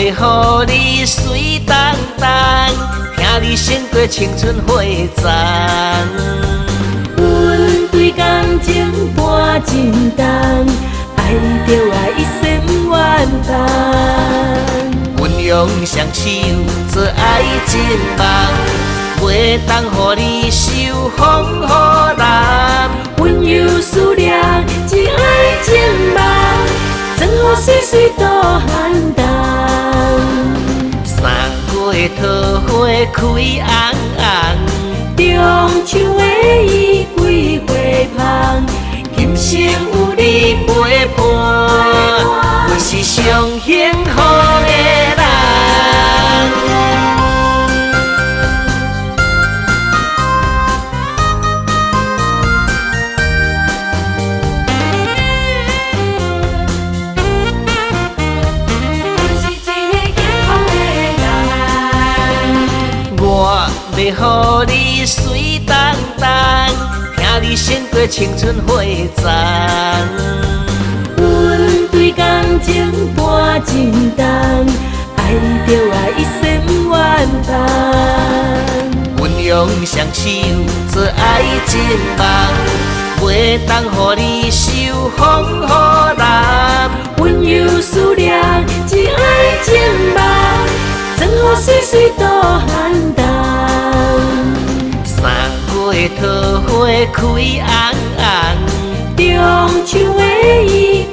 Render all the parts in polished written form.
欲予你媠當當，疼你勝過青春花殘。阮對感情擔真重，愛著愛一生願放。阮用雙手做愛情夢，袂當予你受風雨難。阮有思念一愛情夢，妝予媠媠倒寒冬。三月桃花開紅紅，中秋的伊桂花芳，今生有你陪伴，阮是上幸福的人。阮是一个幸福的人。我欲予你媠當當，疼你勝過青春花殘。阮對感情擔真重，愛著愛一生願放。阮用雙手做愛情夢，袂當予你受風雨難。阮有思念一愛情夢，妝予媠媠倒寒冬。三月桃花開紅紅，中秋的伊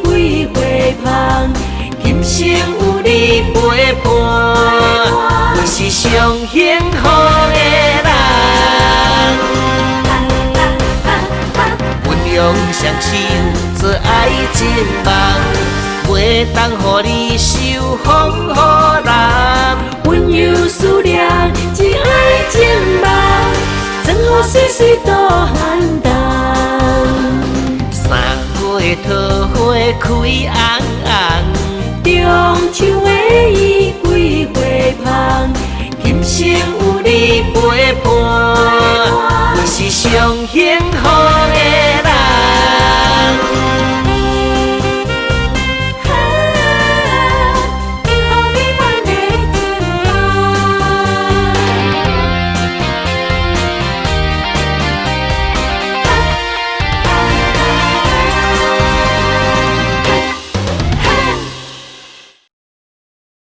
桂花芳，今生有你陪伴，阮是上幸福的人。阮用雙手做愛情夢，袂當予你受風雨難。阮有思念一愛情夢，妝予媠媠倒寒冬。三月桃花開紅紅，中秋的伊桂花芳，今生有你陪伴，阮是上幸福的。